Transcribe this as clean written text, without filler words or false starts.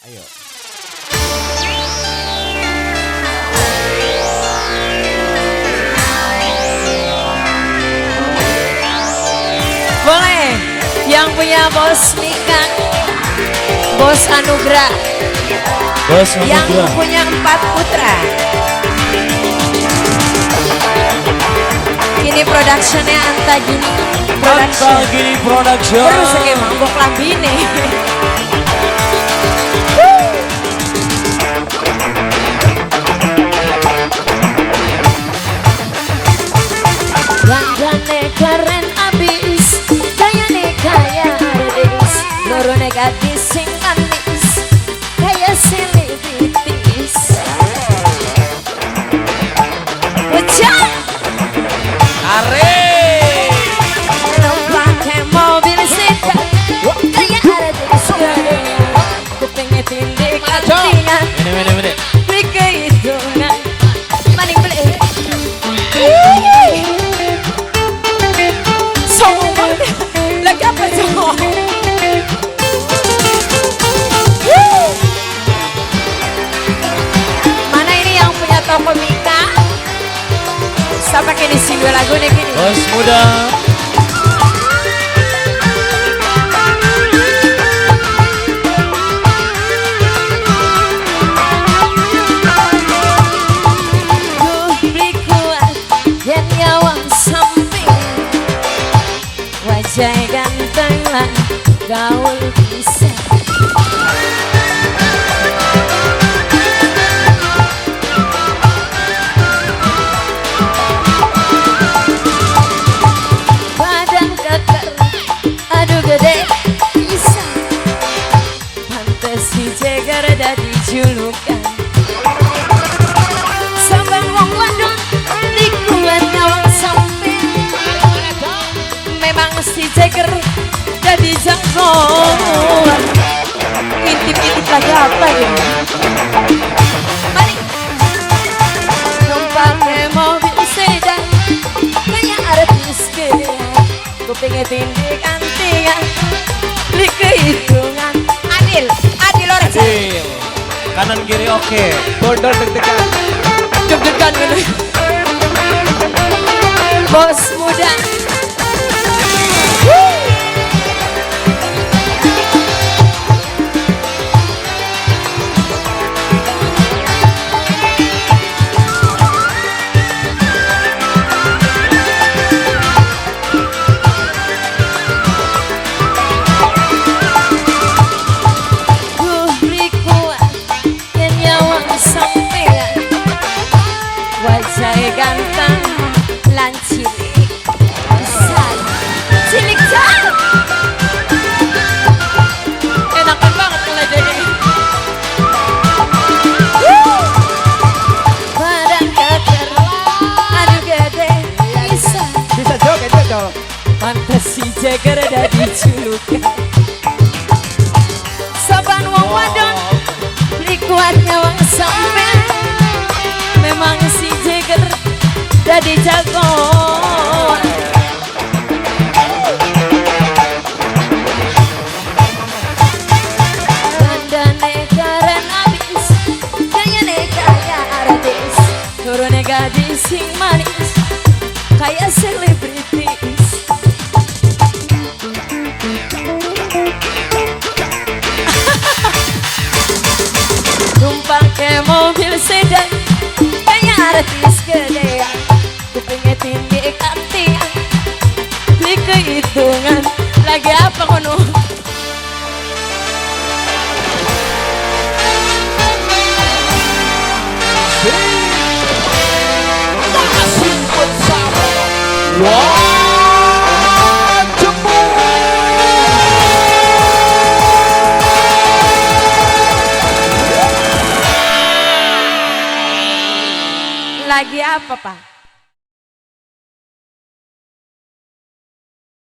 Ayo. Boleh. Yang punya Bos Mika, Bos Anugrah, Bos Anugrah. Yang punya 4 putra. Kini productionnya Antagini Production. Antagini Production. Terus kayak mabok lambine. Gandane keren abis, gayane kaya artis, lorone gadis sing manis, kaya selebritis. Bocah are numpak mobil sedan, kaya artis gedean, kupinge tindik antingan, mene. Dikehitungan, maning beli. Lagi apa cowok? Mana ini yang punya toko Mika? Siapa kini sing dua lagu nih kini? Bos muda. Beli kuat yang nyawang samping, wajah ganteng lan gaul bisa. Badan keker, aduh gede bisa. Pantes si Jeger dadi julukan. Sampai wong wadon likuan nyawang samping, memang si Jeger jadi jagoan. Intip-intip lagi apa ya? Mari numpak mobil sedan, kayak artis gedean, kupinge tindik antingan, beli kehitungan. Adil, adil orang. Adil. Kanan kiri oke. Bondol deg-degan. Deg-degan bener. Bos muda. Wajah ganteng lan cilik pisan. Cilik jan. Enakan banget mulai dari ini. Badan keker, aduh gede pisan. Bisa joget dong. Pantes si Jeger dadi julukan. Sopan wong wadon, beli kuat nyawang sampean. Memang si Jeger jadi jagoan. Dandane keren abis, gayane kaya artis, turune gadis sing manis, kaya selebritis. Numpak ke mobil sedan, artis gedean, kupinge tindik antingan, beli kehitungan. Lagi apa ngono? Lagi apa, Pak?